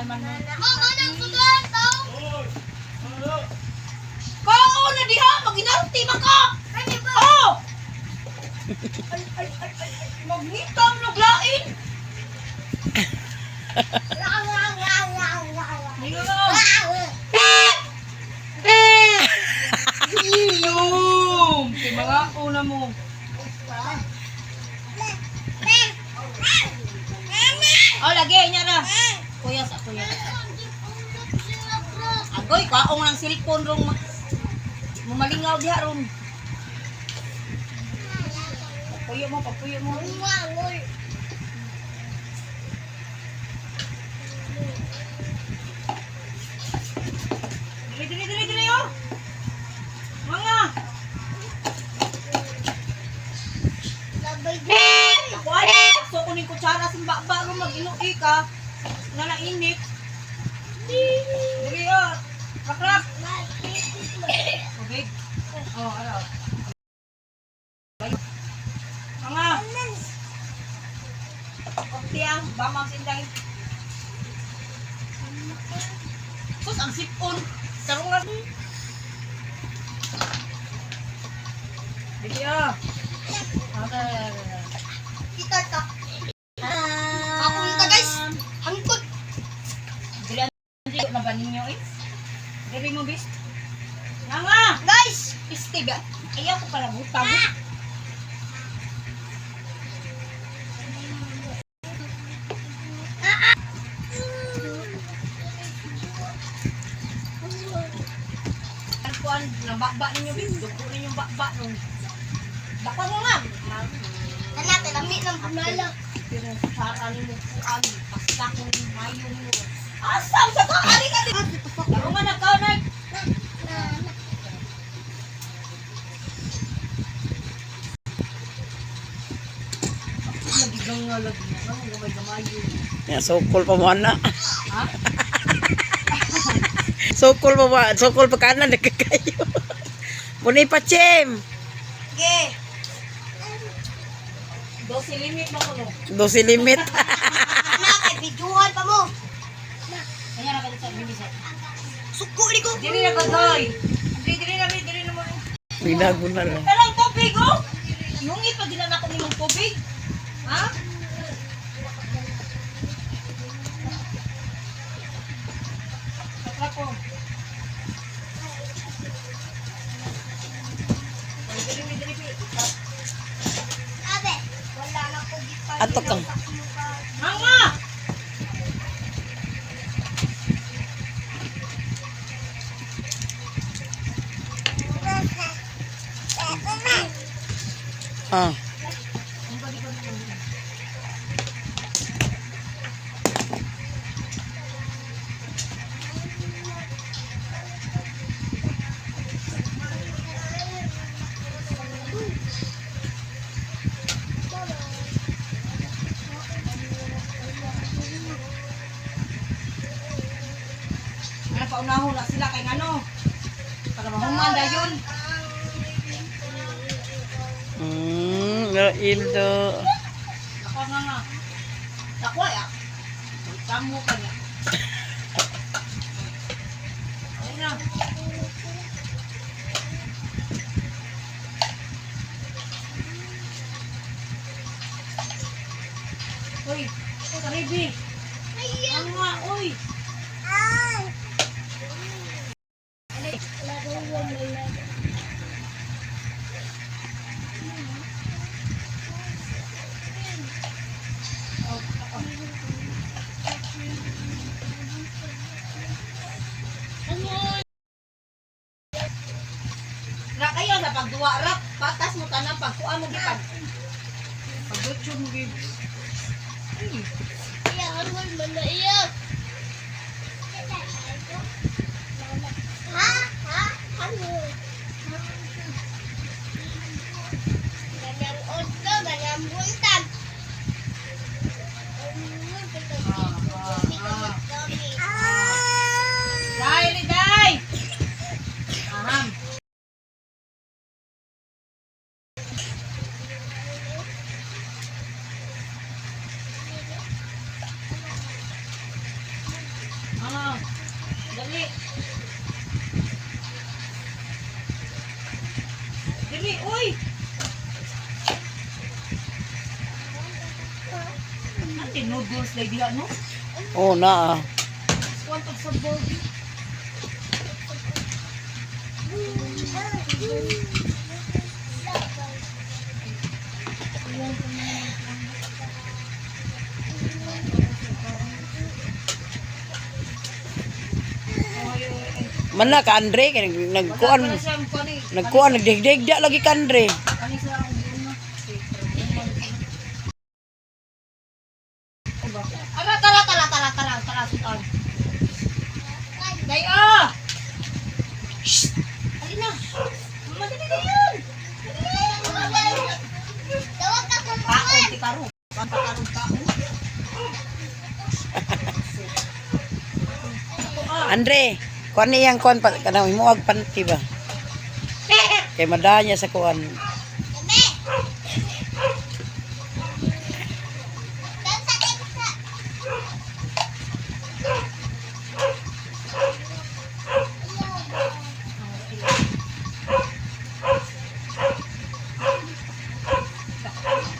man mo. Mama, nagsudan, tao. Kao na diha, maginarti man ka. Kani ba? Oh! Ay, ay, ay, ay, ay, magnikam no glain. Ningon. Iyom! Kay mga una mo. Oh, lagi niya ra. Kuya sa kuya. Agoy, kaong ng cellphone rong mumalingaw diha ron. Papuyo mo, papuyo mo. Dili, dili, dili, dili, oh! Mga! Ako ay, so kuning kutsara sa baba ron, mag-inuwi ka. Nga nainit. Dili, oh! Rakrak! Tubig. Oh, ano? Mga! Okti ang bamang sinday. Sus, ang sipon. Sarong lang. Dili, ah. Okay. Kita ta. Ako ta, guys. Hangkot. Dili, ang na ba ninyo eh? Dili mo, bis? Nga nga! Guys, Piste ba? Ayaw ko pala butang. Kuan, nababa ninyo, bis. Dugo ninyo baba nung. Dakwa mo nga. Nana, kalami ng bunala. Pero para nimo kuan, basta kung mayo mo. Asa sa ka ari ka di. Laro nga na ka na. Nagigang nga lagi na mo gamay gamayo. Ya, sukol pa mo na. Ha? Sukol pa ba? Sukol pa kanan nagkakayo. Puni pa chem. Ge. 12 limit mo kuno. 12 limit. Ana, kay bidyuhan pa mo. Kanya na ka sa bilis. Suko ni ko. Dili na ka doy. Dili dili na dili na mo. Binago na lang. Pero ang tubig oh. Yung ipagilan ako nimong tubig. Ha? Ako. Dili dili dili. Abe, wala na ko gipa. Ato kang. Mama! Ah. Ano paunahon na sila kay ngano? Para mahuman dayon. No ildo. Ako nga nga. Ako ay ah. Tamo ka niya. Ayun na. Uy, Karibi. Ang nga, uy. Ra kayo na pagduwa ra, patas mo tanan pagkuha mo gipag. Pagdutyo mo gid. Uy, Iya, hangol man na iya. Ha? Ha? Hangol. Ganang otto, ganang buntag. Dai, dai. Aham. Dali. Dali, uy! Ante noodles lay diha no? Oh, naa. Kuan pag sa bowl. Man na ka Andre kay nagkuan nagkuan nagdigdigda lagi ka Andre. Kani sa akong una. Ara, tara, tara, tara, tara, tara, sultan. Day, ah! Shh! Alin na? Madali na yun! Tawag ka Kaon, kumuhan. ti karo. Ang pakarong kaon. Andre, kuan niyang kuan pa kanang himuag panty ba? Kay madanya sa kuan. Dami. Dansa, dansa.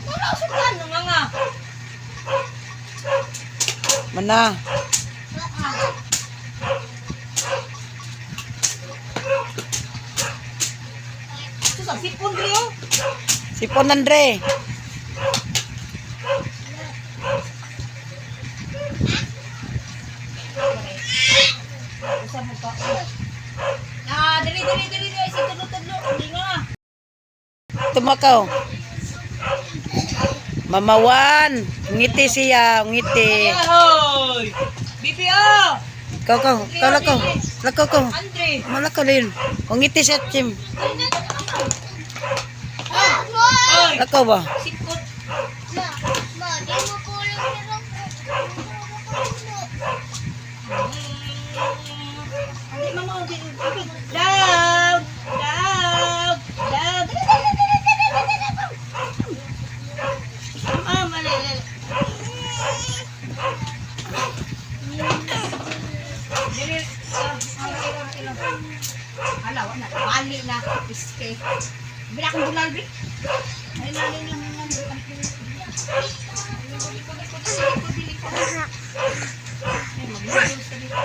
Wala, sultan. Nga nga. Mana. Sus, ang sipon, Rio. Sipon Andre. Usa mo pa. Ah, dali, dali, dali, dali. Si tudlo, tudlo. Hindi nga. Tumakaw. Mamawan, ngiti siya, ngiti. Ayahoy! BPO! Ikaw, ikaw, ikaw, lakaw. Lakaw, ikaw. Andre! Malakaw din. Kung ngiti siya, Chim. Ay! Lakaw ba? Sikot! Ma, ma, di mo kulong ni Rocco. Hindi, mama. Hindi. Down! Down! Down! Dali, dali, dali, dali, dali, dali. Ah, mali, mali. Dali, ah, ah, ilang, ilang. Ala, wala. Bali na. Iske. Bila akong bunal, bi. Ay, nalay lang, lang, lang. Likod, likod, likod, likod. Ay, mag-noodles ka dito.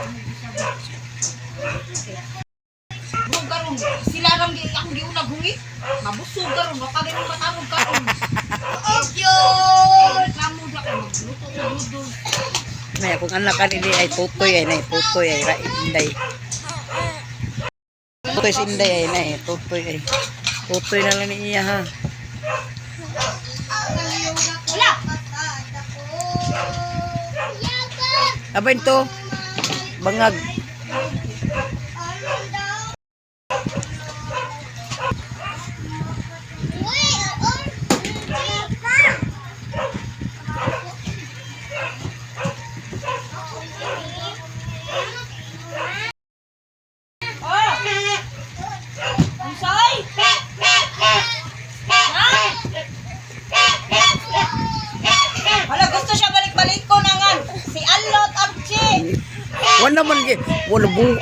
Bug karon, sila rang gi akong giunag hungi. Mabusog karon, wa ka ganun matarog karon. Oh, yun. Reklamo da ko magluto ko noodles. May akong anak kanili ay tutoy ay nay, tutoy ay ra inday. Tutoy si inday ay nay, tutoy ay. Tutoy na lang ni iya ha. Wala. Abay to, bangag. Oh. Unsay? Ha? Wala gusto siya balik-balik ko nangan. Si Alot Archie. Wala man gi, wala buong.